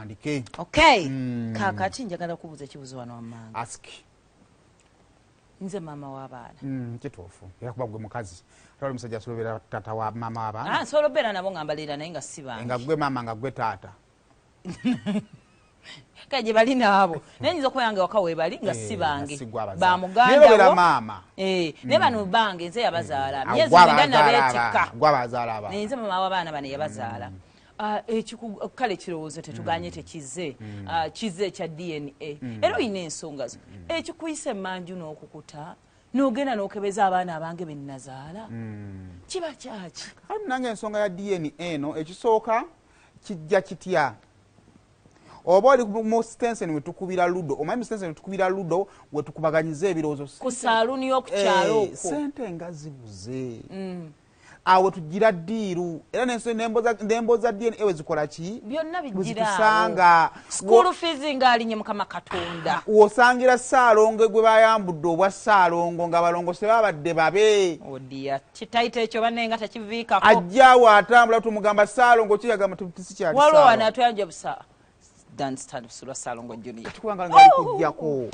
Andike. Okay. Kakati njagala kubuuza ekibuuzo wano wammanga. Ask. Nze maama w'abaana. Kituufu era kuba gwe mukazi, ate wali musajja asobola obeera taata wa maama w'abaana? Ah, nsobola obeera nabo nga mbaleera, naye nga si bange. Nga gwe maama, nga gwe taata. Kale gye bali naabo, naye nyinza okubeera nga waka weebali nga si Eh, bange. nga si gwe abazaala. Ba muganda Naye obeera wo. maama. Eh, naye bano bange, nze yabazaala. Ah, Myezi gwe 9 abazaala nabeetikka. abaana. Gwe abazaala abaana. Naye nze maama w'abaana bano yabazaala. Ah, kale ekirowoozo tetuganye tekize. Ah, kize ekya DNA, era olina ensonga zo. Ekikuyisa emmanju n'okukuta n'ogenda n'okebeza abaana abange be nnazaala, kiba kyaki? Kale nange ensonga ya DNA eno, ekisooka kijja kitya? Oba oli mu stensen wetukubira ludo, omanyi mu stensen wetukubira ludo, wetukubaganyiza ebirowoozo. Ku saaluuni y'okukyalo Eh, okwo. Sente nga zibuze awo, tugira deal era n'emboozi za DNA wezikola ki? Byonna bijjiraawo. Wezitusanga. School fees ng'alinye, Mukama Katonda. W'osangira Saalongo gwe bayambudde obwa Saalongo nga balongo sebabadde babe. Odia kitayita ekyo bannaye nga tekiviikako. Ajjawo atambula, tumugamba Saalongo kiyagamba tisikyali. Waliwo wano atuyanja busa Danstan Busulwa Saalongo Junior. Kubanga nga ali kujjako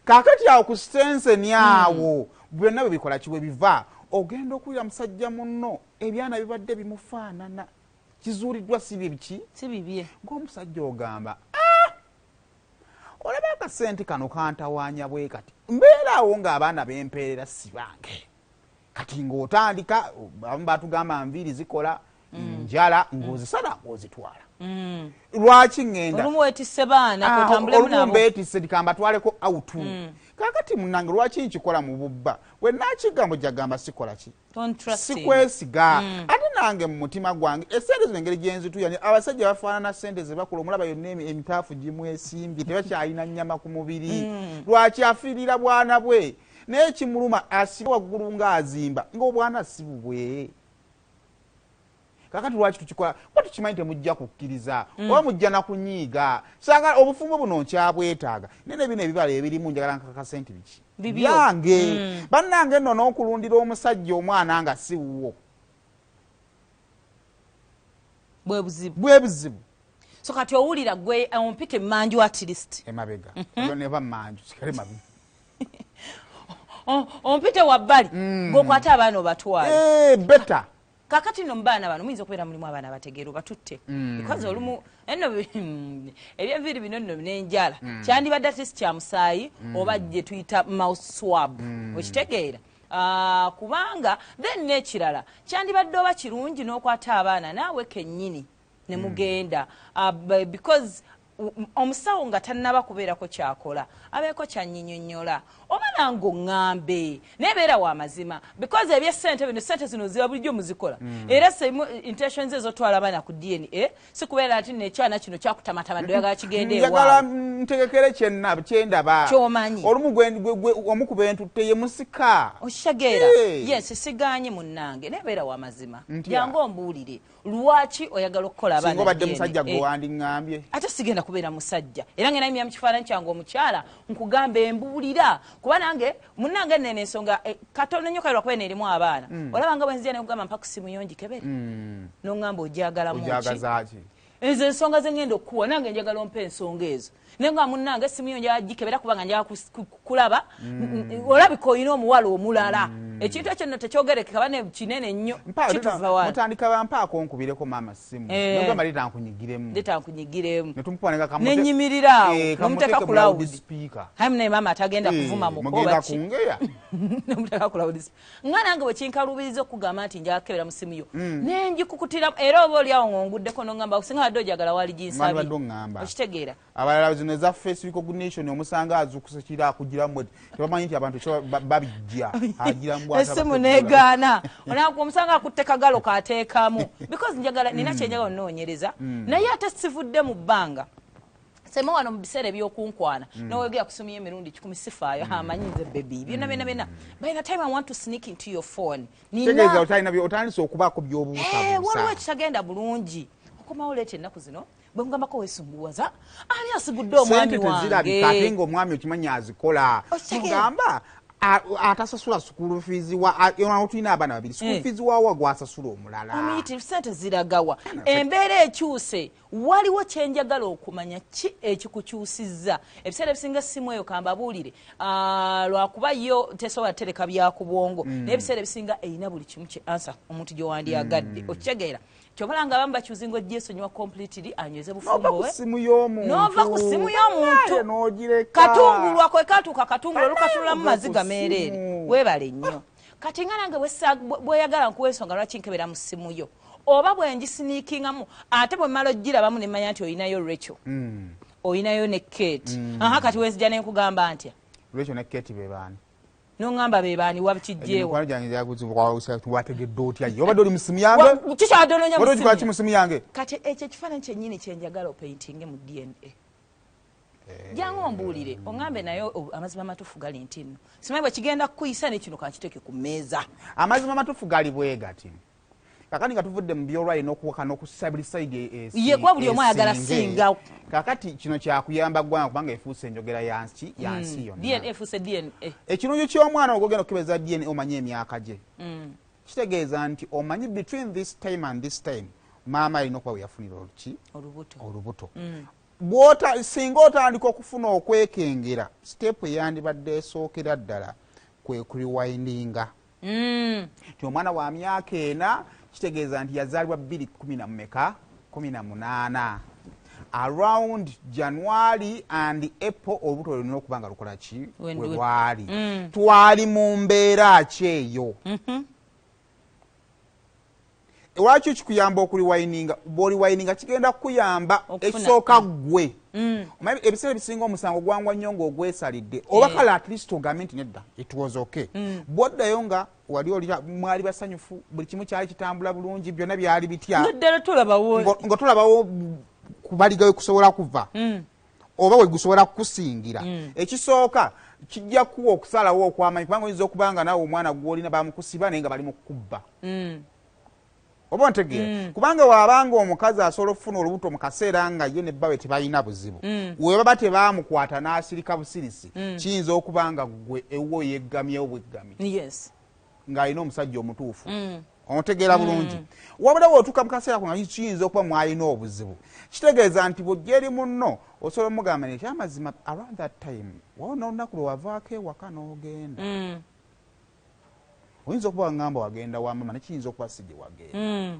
kaakati awo ku stenseni awo, byonna bwe bikola kiwe biva, ogenda okuwulira musajja munno ebyana bibadde bimufaanana, kizuuliddwa si bye biki? Si bibye. Ng'omusajja ogamba, "Ah, olaba akasente kano kantawaanya bwe kati, mbeera awo ng'abaana bempeerera si bange." Kati ng'otandika, abamu batugamba nviiri zikola njala, ng'ozisala ng'ozitwala. Lwaki ŋŋenda? Olumu weetisse baana. Ah, kotambulemu olumu nabo. Mbeetisse ndikambatwaleko out. Kakati munange, lwaki nkikola mu bubba? Bwe nakigambo jagamba sikola ki? Don't trust him. Sikwesiga. Ate nange mu mutima gwange esente zino engeri gyenzituyanye, abasajja bafaanana sente ze bakola, omulaba yonna emitaafu gimwesimbye, tebakyalina nnyama ku mubiri. Lwaki afiirira bwana bwe? Naye kimuluma asibe waggulu ng'azimba ng'obwana si bubwe. Kakati lwaki tukikola? Kuba tukimanyi temujja kukkiriza oba mujja nakunyiiga. Sanga obufumbo buno nkyabwetaaga, naye ne bino ebibala ebirimu njagala nkakase nti biki? Bibyo. Byange. Bannange nno, n'okulundira omusajja omwana nga si wuwo Bwe buzibu. Bwe buzibu. So kati owulira gwe ompita emmanju at least. Emabega neva mmanju kale mabega. Ompite wabbali ng'okwate abaana obatwale. Eh, better. Kakati nno mu baana bano muyinza okubeera mulimu abaana abategeera, obatutte, because olumu enno ebyenviiri bino nno n'enjala kyandibadde at least kya musaayi oba gye tuyita mouth swab, okitegeera? Ah, kubanga then n'ekirala kyandibadde oba kirungi n'okwata abaana naawe kennyini ne mugenda. Ah, because omusawo nga tannaba kubeerako kyakola, abeeko kyannyinyonnyola oba nange oŋŋambe, naye beera wa mazima, because ebyesente bino, sente zino ziba bulijjo muzikola. Era seimu intentions ezotwala abaana ku DNA si kubeera nti nekyana kino kyakutamatama, oyagala kigende Njagala ewaabwe. Ntegekere kyendaba. Ky'omanyi. Olumu omu ku bentutte ye musika. Okitegeera? Eh. Yes, siganye munnange, naye beera wa mazima. Ntya? Jangu ombuulire lwaki oyagala okukola abaana Singa obadde DNA. musajja gwe Eh. wandiŋŋambye. Ate sigenda kubeera musajja, era ngenda yimira mu kifaananyi kyange omukyala nkugamba embuulira, kuba nange munnange nene ensonga katono nnyo. Kale lwakuba eno erimu abaana, olaba nga bwenzija nekugamba mpa ku simu yo ngikebere, noŋŋamba ogyagalamu ki? Ojagaza ki? Ezo ensonga ze ngenda okukuwa, nange njagala ompa ensonga ezo, naye nga munnange esimu yo njagala gikebera kubanga njagala kulaba olabika olina omuwala omulala. Ekintu ekyo nno tekyogerekeka bane, kinene nnyo, kituva wano. Mutandika bampaako nkubireko maama simu. Eh. Nogamba leeta nkunyigiremu. Leeta nkunyigiremu. Netumukubanga Nenyimirira awo, nomuteeka ku loud. Speaker. Hayi munaye, maama atagenda kuvuma mugenda mukoba ki? kungeya. Nomuteeka ku loud speaker. Nga nange bwe kinkaluubiriza okugamba nti njagala kukebera mu simu yo, nenjikukutira, era oba oliawo ng'onguddeko nongamba singa badde ojagala wali ginsabye. Wandibadde oŋŋamba. Okitegeera? Abalala zino eza face recognition, omusanga azukusa kira akugiramu, tebamanyi nti abantu ekyo babijja agira mbw Essimu negaana, omusanga akutte kagalo kateekamu, because njagala nina kyenjagala onoonyereza, naye ate sivudde mu bbanga sema wano mu biseera ebyokunkwana nowegera kusomya emirundi 100, sifaayo, amanyi nze baby byonna byonna byonna. By the time I want to sneak into your phone, Tegeeza nina otandise okubaako Eh, waliwo by'obuusabuusa. Ekitagenda bulungi, okomawo leeta ennaku zino bwe mugambako weesunguwaza ani asigudde omwami Sente tezirabika, ate wange. ngaomwami okimanyi azikola. Okitegeera? Mugamba Atasasula school fees wa tulina abaana babiri, school fees wawa gwasasula omulala. Omuyitirivu, sente ziragawa? Embeera ekyuse. Waliwo kyenjagala okumanya, ki ekikukyusizza? Ebiseera ebisinga simu eyo, kambabuulire, lwakuba yo tesobola tereka byaku bwongo, naye ebiseera ebisinga erina buli kimu kye answer omuntu gyewandyagadde. Okitegeera? Kyobala nga abamu bakyuzinga ogyesonyiwa completely, anyweze Nova bufumbo ku we. simu y'omuntu. Nova ku simu y'omuntu. Naye n'ogireka. Katungulu ako ekatuuka, katungulu olukatululamu Nova ku maziga meereere. simu. Weebale nnyo. Kati nga nange bweyagala nkuwa ensonga lwaki nkebera mu ssimu yo, oba bwe ngisiniikingamu, ate bwe mmala ogirabamu ne mmanya nti olinayo Rachel, olinayo ne Kate. Aha, kati wenzija ne nkugamba ntya? Rachel ne Kate be baani? Noŋŋamba be baani, wabikijjeewo? Mikwano gyange wategedde otya? Ye obadde oli mu simu yange? Kikyadde onoonya mu Obadde ogikola ki ssimu? mu simu yange? Kati ekyo ekifaananyi kyennyini kyenjagala opaintinge mu DNA. Jangu ombuulire, oŋŋambe naye amazima amatuufu gali nti nno simanyi bwe kigenda kukuyisa, ne kino kankiteeke ku mmeeza. Amazima amatuufu gali bwe gati. Kakati nga tuvudde mu byolwayi n'okuwaka n'okussa buli side. Ye, kuba buli omu ayagala esinge. singa. Kakati kino kyakuyamba ggwanga, kubanga efuuse enjogera yansi yonna. DNA efuuse DNA. Ekirungi ky'omwana ogogenda okukebeza DNA, omanye emyaka gye. Kitegeeza nti omanyi between this time and this time maama alina okuba we yafunira oluki? Olubuto. Olubuto. Bw'ota singa otandika okufuna okwekengera, step eyandibadde esookera ddala kwe kurewindinga nti omwana wa myaka 4, kitegeeza nti yazaalibwa bbiri kumi na mumeka, 18, around January and April olubuto lulina okuba nga lukola ki? We we lwali. Twali mu mbeera ki eyo? Lwaki kikuyamba okurewindinga? Bw'orewindinga kigenda kukuyamba ekisooka ggwe. Omanyi ebiseera ebisinga omusango gwangwa nnyo ng'ogwesalidde, oba kale at least ogambe nti nedda, it was okay. Bw'oddayo nga wali oli mwali basanyufu, buli kimu kyali kitambula bulungi, byonna byali bitya? Nga ddala tulabawo. Nga tolabawo kubaliga we kusobola kuva oba we gusobola kukusingira. Ekisooka kijja kuwa okusalawo okwamanyi, kubanga oyinza okuba nga naawe omwana gw'olina bamukusiba naye nga bali mu kukubba. Oba ontegeera? Kubanga waabanga omukazi asobola okufuna olubuto mu kaseera nga ye ne bbawe tebalina buzibu, we baba tebamukwata n'asirika busirisi, kiyinza okuba nga gwe ewuwo yeggamyewo bweggami ng'alina omusajja omutuufu. Otegeera bulungi? Wabula bw'otuuka mu kaseera ko nga kiyinza okuba mwalina obuzibu, kitegeeza nti bw'ojja eri munno osobola omugamba nti ekyamazima around that time wawona olunaku lwe wavaako ewaka n'ogenda, oyinza okuba wagamba wagenda wa mama, nekiyinza okuba si gye wagenda.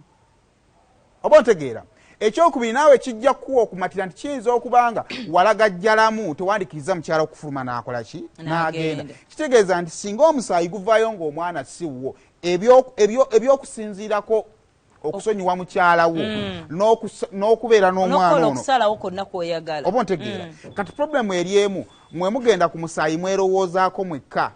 Oba ontegeera? Ekyokubiri, naawe kijja kukuwa okumatira nti kiyinza okuba nga walagajjalamu, tewandikiriza mukyala okufuluma n'akola ki? N'agenda. N'agenda. Kitegeeza nti singa omusaayi guvaayo ng'omwana si wuwo, ebyokusinziirako okusonyiwa mukyala wo n'okubeera n'omwana Onokukola ono okusalawo kwonna kwoyagala. Oba ontegeera? Kati problemu eri emu, mwe mugenda ku musaayi mwerowoozaako mwekka,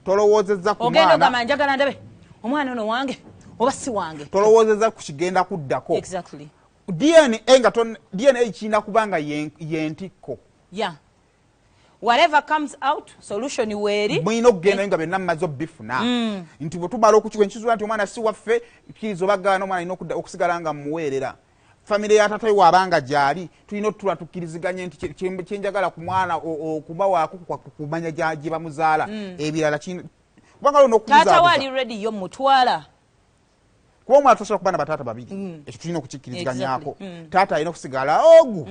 tolowoozezza ku Ogenda mwana. ogamba njagala ndabe omwana ono wange oba si wange. Tolowoozezza ku kigenda kuddako. DNA nga DNA kirina kuba nga yentikko. Yeah, whatever comes out, solution weeri. Mulina okugendayo nga byonna mumaze obifuna, nti bwe tumala okukiwa enkizuula nti omwana si waffe, kiriza obagaana, omwana alina okusigala nga muweerera famire ya tata we waabanga gyali. Tulina otutula tukkiriziganye nti kyenjagala ku mwana okuba waako kumanya gye bamuzaala. Ebirala kubanga olina Taata we okubuzaabuza. Ali ready yo mutwala. Kuba omwana tosobola kuba na bataata babiri, ekyo tulina okukikkiriziganyako. Taata alina okusigala ogu,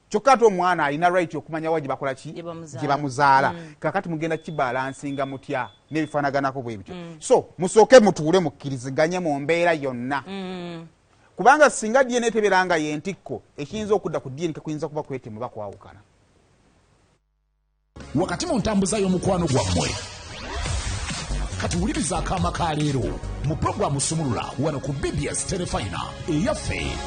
kyokka ate omwana alina right okumanya wa gye bakola ki? Gye bamuzaala. Gye bamuzaala. Kakati mugenda kibalansinga mutya n'ebifaanaganako bwe bityo? So musooke mutuule mukkiriziganye mu mbeera yonna, kubanga singa DNA tebeera nga yentikko, ekiyinza okudda ku DNA kuyinza kuba kwetemu bakwawukana. Wakati mu ntambuza y'omukwano gwammwe, kati wuliriza akaama ka leero mu pulogulaamu Sumulula wano ku BBS Terefayina eyaffe.